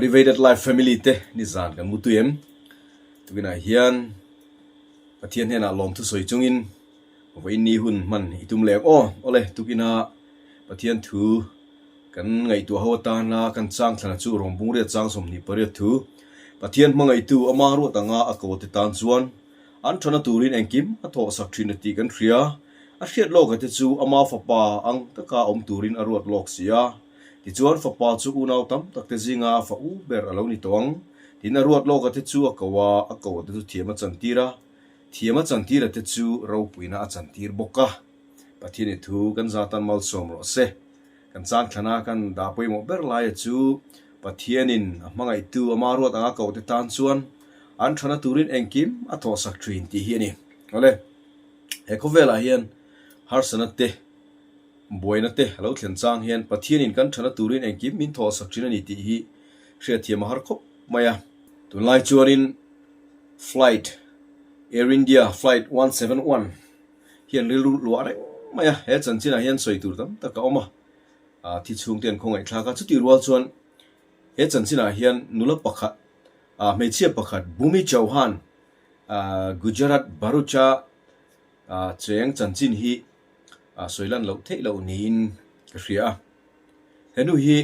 Elevated Life Family te nizan kan mutui em? Tukinah hian Pathian hnenah lawmthu sawi chungin vawiin ni hun hman i tum leh ang aw. Awle, tukina Pathian thu kan ngaihtuah ho atana kan chang thlana chu rawngbung riat chang 28 thu Pathian hmangaihtu ama ruat anga a ko te tan chuan an thana turin engkim a thawhsak thin a tih kan hria. A hriat lawka te chu ama fapa ang taka awm turin a ruat lawk si a. Tichuan fapa chu unau tam tak te zinga fa u ber a lo ni tawh ang. Tin a ruat lawka te chu a ko a, a ko a te chu thiam a chantir a, thiam a chantir a te chu ropuina a chantir bawk a. Pathian i thu kan zatan malsawm rawh se. Kan changthlana kan dah pawimawh ber laia chu Pathianin a hmangaihtu ama ruat anga ko te tan chuan an thana turin engkim a thawhsak thin tih hi a ni. Awle, he khawvelah hian harsana te, Buaina te a lo thlen chang hian Pathianin kan thana turin engkim min thawhsak thin a ni tih hi hriatthiam a har khawp mai a. Tunlai chuanin flight Air India flight 171 hian rilru luah reng mai a, he chanchinah hian sawi tur tam tak a awm a, thi chhungte an khawngaihthlak a. Chutih rual chuan he chanchinah hian nula pakhat, hmeichhia pakhat Bhumi Chauhan, Gujarat Bharucha cheng chanchin hi sawi lan loh theih loh niin ka hria a. He nu hi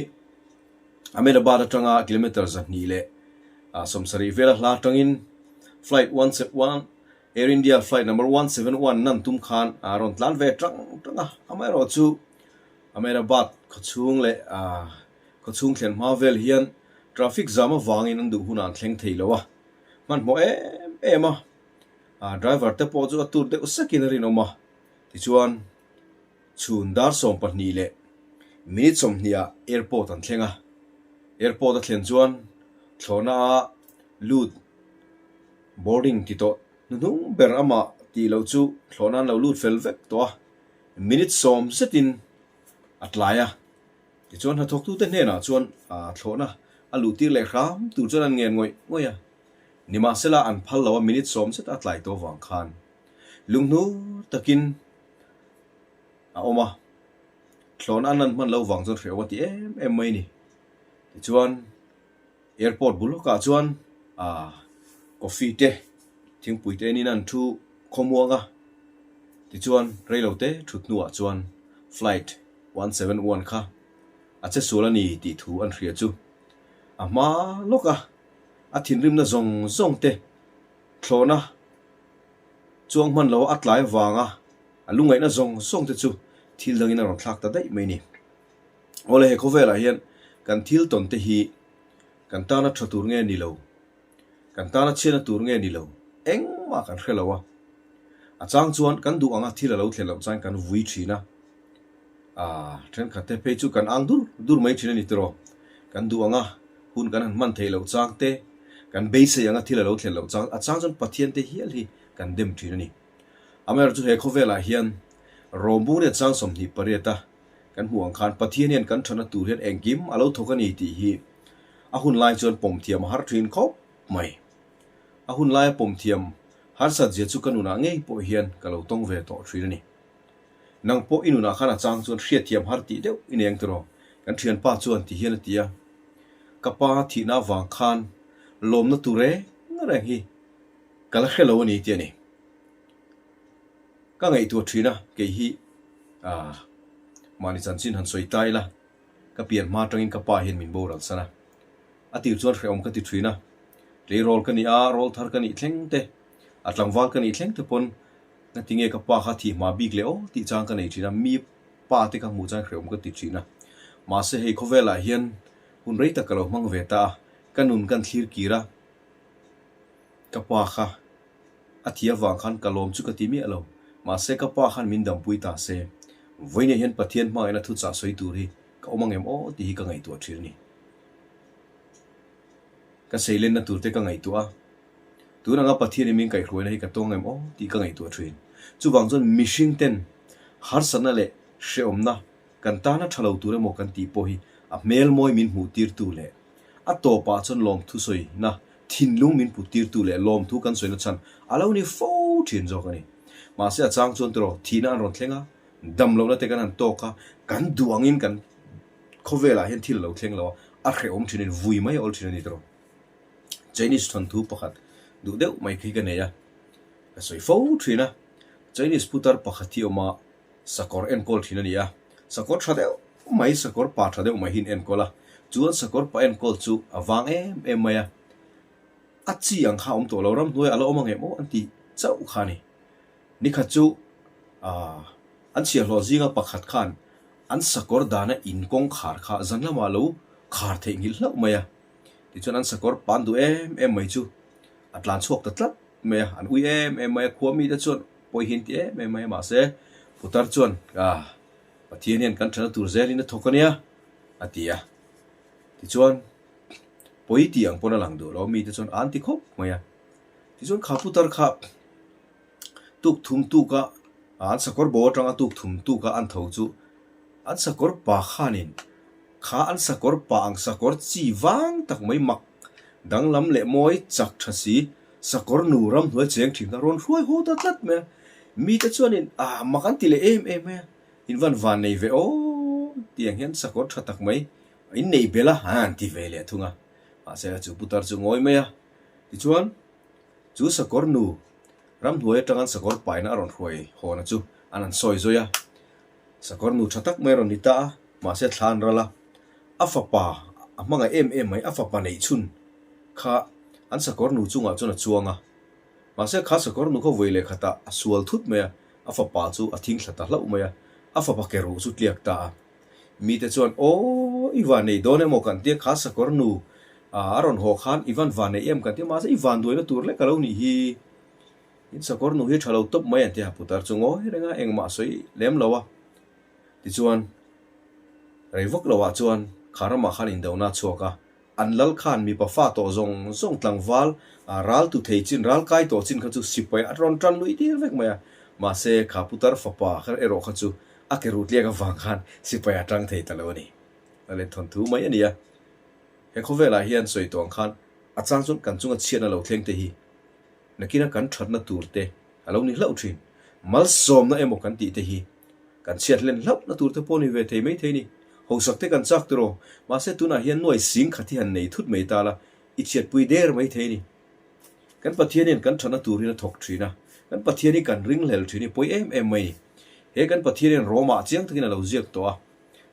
Ahmedabad atanga kilometer 270 vela hla atangin flight 1 Air India flight number 171 nan tum khan a rawn tlan ve tang tang a. Amaherawh chu Ahmedabad khawchhung leh khawchhung thlen hma vel hian traffic jam avangin an duh hunah an thleng thei lo a, hmanhmawh em em a. Driver te pawh chu a tur deuh sakin a rinawm a. Tichuan, chhun dar 12 leh minute 20 ah airport an thleng a. Airport a thlen chuan thlawhna a lut boarding ti tawh hnuhnung ber amah tih loh chu thlawhna an lo lut fel vek tawh a, minute 10 zetin a tlai a. Tichuan hnathawktute hnenah chuan thlawhna a luh tir leh hram tur chuan an ngen ngawih ngawih a. Nimahsela an phal lo a minute 10 zet a tlai tawh vang khan Lunghnur takin a awm a, thlawhna an lan hman lo vang chuan hrehawm a ti em em mai a ni. Tichuan airport bul lawkah chuan ah coffee te thingpui te enin an thu khawmuang a, tichuan reilote thut hnuah chuan flight 171 kha a che sual a ni tih thu an hria chu a hma lawk a, a thinrimna zawng zawng te thlawhna Chuang hman lo a tlai vanga a lungaihna zawng zawng te chu thil dangin a rawn thlak ta daih mai ni. Awle he khawvelah hian kan thil tawn te hi kan tana tha tur nge ni lo, kan tana chhiatna tur nge ni lo engmah kan hre lo a. A chang chuan kan duh anga thil a lo thlen loh chuan kan vui thin a, aah thenkhat te phei chu kan ang dur dur mai thin a ni tiraw. Kan duh anga hun kan han hman theih loh chang te, kan beisei anga thil a lo thlen loh chang, a chang chuan Pathian te hial hi kan dem thin a ni. Amaherawhchu he khawvelah hian Rawmbung riat chang 28 a kan hmuh ang khan Pathian hian kan thana tur hian engkim a lo thawk a ni tih hi a hun lai chuan pawm thiam a har thin khawp mai. A hun laia pawm thiam harsat zia chu ka nunah ngei pawh hian ka lo tawng ve tawh thin a ni. Nang pawh i nunah khan a chang chuan hriatthiam har tih deuh i nei ang tiraw? Kan thianpa chuan ti hian a ti a. Ka pa thihna avang khan lawmna tur reng reng hi ka la hre lo a ni tih a ni. Ka ngaihtuah thin a, kei hi aah mahni chanchin han sawi ta ila, ka pian hma atangin ka pa hian min boral san a. A tir chuan hrehawm ka ti thin a, tleirawl ka nih a, rawl thar ka nih thleng te, a tlangval ka nih thleng te pawn Ngati nge ka pa kha thih hma bik leh aw tih chang ka nei thin a, mi pa te ka hmuh chuan hrehawm ka ti thin a. Mahse hei khawvelah hian hun rei tak ka lo hmang ve ta a, ka nun kan thlir kir a, ka pa kha a thi avang khan ka lawm chu ka ti miah lo. Mahse ka pa khan min dampui ta se, vawiinah hian Pathian hmangaihna thuchah sawi tur hi ka awm angem aw tih hi ka ngaihtuah thin a ni. Ka seilenna tur te ka ngaihtuah a. Tun anga Pathian in min kaihhruaina hi ka tawng em aw tih ka ngaihtuah thin. Chuvang chuan mihring ten harsatna leh hrehawmna kan tana tha lo tur emaw kan tih pawh hi a hmel mawi min hmuh tirtu leh a tawpah chuan lawmthu sawina thinlung min put tirtu leh lawmthu kan sawina chhan a lo ni fo thin zawk a ni. Mahse a chang chuan tiraw thihna an rawn thleng a, dam lohna te kan han tawk a, kan duh angin kan khawvelah hian thil a lo thleng lo a. A hrehawm thin in vui mai a awl thin a ni tawh. Chinese thawnthu pakhat duh deuh mai khi ka nei a, ka sawi fo thin a. Chinese putar pakhat hi awm a, sakawr enkawl thin a ni a. Sakawr tha deuh mai, sakawr pa tha deuh mai hi an enkawl a. Chuan sakawr pa enkawl chu a vang em em mai a. A chi ang kha a awm tawh lo, ramhnuai a la awm ang em aw an ti chauh kha a ni. Nikhat chu aah an chhiahhlawh zinga pakhat khan an sakawr dana in kawngkhar kha zan lamah lo khar theihnghilh hlauh mai a. Tichuan an sakawr pan duh em em mai chu a tlan chhuak ta tlat mai a, an ui em em mai a, khua mite chuan pawi hi an ti em em mai a, mahse putar chuan aah Pathian hian kan thana tur zelin a thawk a nia a ti a. Tichuan pawi tih ang pawn a lang duh lo, mite chuan an ti khawp mai a. Tichuan kha putar kha tuk thum tuk a, an sakawr bo atanga tuk thum tuk a an tho chu an sakawr pa khanin kha an sakawr pa ang sakawr chi vang tak mai mak danglam leh mawi chak tha si sakawr nu ramhnuai cheng thin kha rawn hruai haw ta tlat mai a. Mite chuanin ah mak an ti leh em em mai a, in van van nei ve aw tiang hian sakawr tha tak mai in neih belh a an ti ve leh thung a. Mahse chu putar chu ngawi mai a. Tichuan, chu sakawr nu ramhnuai atanga an sakawr paina a rawn hruai hawna chu an han sawi zawi a. Sakawr nu tha tak mai a rawn ni ta a, mahse thla an ral a. A fapa a hmangaih em em mai, a fapa neih chhun kha an sakawr nu chungah chuan a chuang a. Mahse kha sakawr nu kha vawi leh khatah a sual thut mai a, a fapa chu a thingthla ta hlauh mai a, a fapa ke ruh chu tliak ta a. Mite chuan, Aw, i van nei dawn emaw kan tia, kha sakawr nu a rawn haw khan i van van nei em kan tia, mahse i van duaina tur lek a lo nih hi. In sakawr nu hi tha lo tawp mai an tia, putar chu ngawi reng a, engmah sawi lem lo a. Tichuan, rei vak loah chuan kha ramah khan indona a chhuak a, An lal khan mipa fa tawh zawng zawng tlangval ral tu thei chin, ral kai tawh chin kha chu sipai a rawn tan luih tir vek mai a. Mahse, kha putar fapa kha erawh kha chu a ke ruh tliak avang khan sipai a tang thei ta lo a ni. A let thawnthu mai a ni a. He khawvelah hian sawi tawh ang khan a chang chuan kan chunga chhiatna lo thleng te hi nakina kan thatna tur te a lo ni hlauh thin. Malsawmna emaw kan tih te hi Kan chhiat hlen hlauhna tur te pawh ni ve thei mai thei ni. Hausak te kan chak tiraw? Mahse tunah hian nuai sing khat hi han nei thut mai ta la, i chhiatpui der mai thei ni. Kan Pathian hian kan thatna turin a thawk thin a, kan Pathian hi kan ringhlel thin hi pawi em em mai ni. He kan Pathian hian Rome-ah chiang takin a lo ziak tawh a,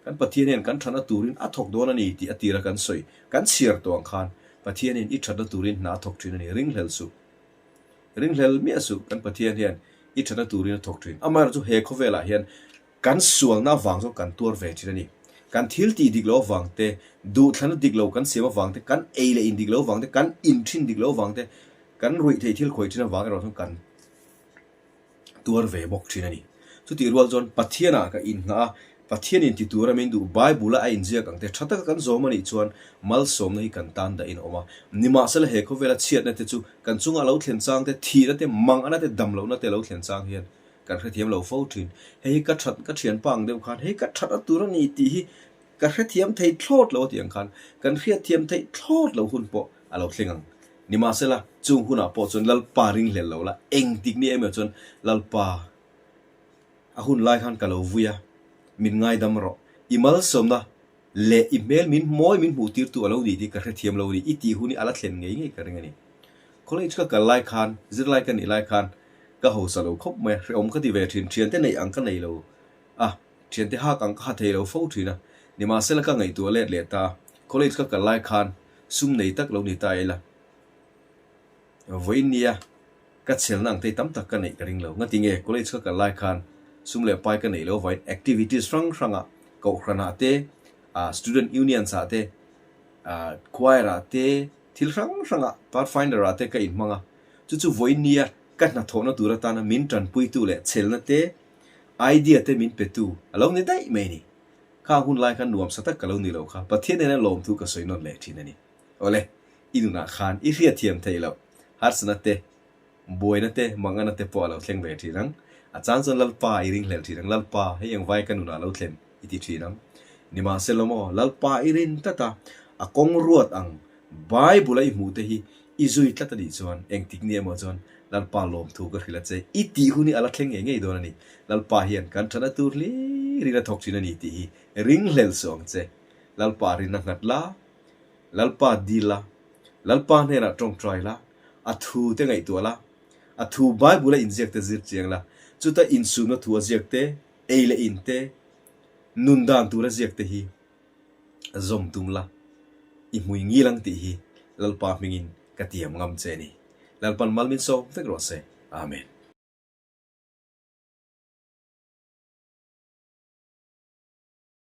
kan Pathian hian kan thatna turin a thawk dawn a ni tih a tira kan sawi, kan chhiar tawh ang khan Pathian hian i thatna turin hna a thawk thin a ni, ringhlel suh. Ringhlel miah suh, kan Pathian hian i thatna turin a thawk thin. Amaherawhchu he khawvelah hian kan sualna avang chuan kan tuar ve thin a ni. Kan thil tih dik lo avang te, duhthlanna dik lo kan siam avang te, kan ei leh in dik lo avang te, kan in thin dik lo avang te, kan ruih theih thil khawih thin avang erawh chuan kan tuar ve bawk thin a ni. Chutih rual chuan Pathianah ka innghah a, Pathian in ti tura min duh Bible-a a inziak ang te tha taka kan zawm a nih chuan malsawmna hi kan tan dahin a awm a. Nimahsela he khawvela chhiatna te chu kan chunga lo thlen chang te, thihna te, mangana te, damlohna te lo thlen chang hian kan hrethiam lo fo thin. Hei hi ka that ka thianpa ang deuh khan hei ka that a tur a ni tih hi ka hrethiam thei thlawt lo a tih ang khan kan hriatthiam theih thlawt lo hun pawh a lo thleng ang. Nimahsela, chung hunah pawh chuan Lalpa ringhlel lo la, engtik ni emaw chuan Lalpa, a hun lai khan ka lo vui a, min ngaidam rawh, i malsawmna leh i hmel min mawi min hmuh tirtu a lo ni tih ka hrethiam lo a ni, i tih hun hi a la thlen ngei ngei ka ring a ni. College ka kal lai khan, zirlai ka nih lai khan ka hausa lo khawp mai a, hrehawm ka ti ve thin, thiante neih ang ka nei lo a, thiante hak ang ka ha thei lo fo thin a, nimahsela ka ngaihtuah let leh ta a, college ka kal lai khan Sum nei tak lo ni ta ila. Vawiin nia ka chhelna ang tei tam tak ka neih ka ring lo. Ngati nge college ka kal lai khan sum leh pai ka neih lo vawiin activities hrang hrangah kohhranah te, student unions ah te, choir ah te, thil hrang hrangah pathfinder ah te ka inhmang a. Chu chu vawiin nia ka hnathawhna tur atana min tanpuitu leh chhelna te, idea te min petu a lo ni daih mai a ni. Kha hun lai khan nuamsa tak ka lo ni lo kha, Pathian nena lawmthu ka sawi nawn leh thin a ni. Awle, i nunah khan i hriatthiam theih loh, harsatna te, buaina te, mangana te pawh a lo thleng ve thin ang. A chang chuan Lalpa i ringhlel thin ang, Lalpa, hei engvai ka nunah lo thlen i ti thin ang. Nimahsela maw, Lalpa i rin tlat a, a kawng ruat ang Bible-a i hmuh te hi i zui tlat a nih chuan engtik ni emaw chuan Lalpa lawmthu ka hrilh a che i tih hun hi a la thleng ngei ngei dawn a ni. Lalpa hian kan thana tur hlir in a thawk thin a ni tih hi ringhlel suh ang che. Lalpa rin a nghat la. Lalpa dil la, Lalpa hnenah tawngtai la, a thu te ngaihtuah la, a thu Bible a inziak te zir chiang la, chuta insumna thu a ziak te, ei leh in te, nun dan tur a ziak te hi zawm tum la, i hmui ngil ang tih hi Lalpa hmingin ka tiam ngam che a ni. Lalpan mal min sawm vek rawh se. Amen.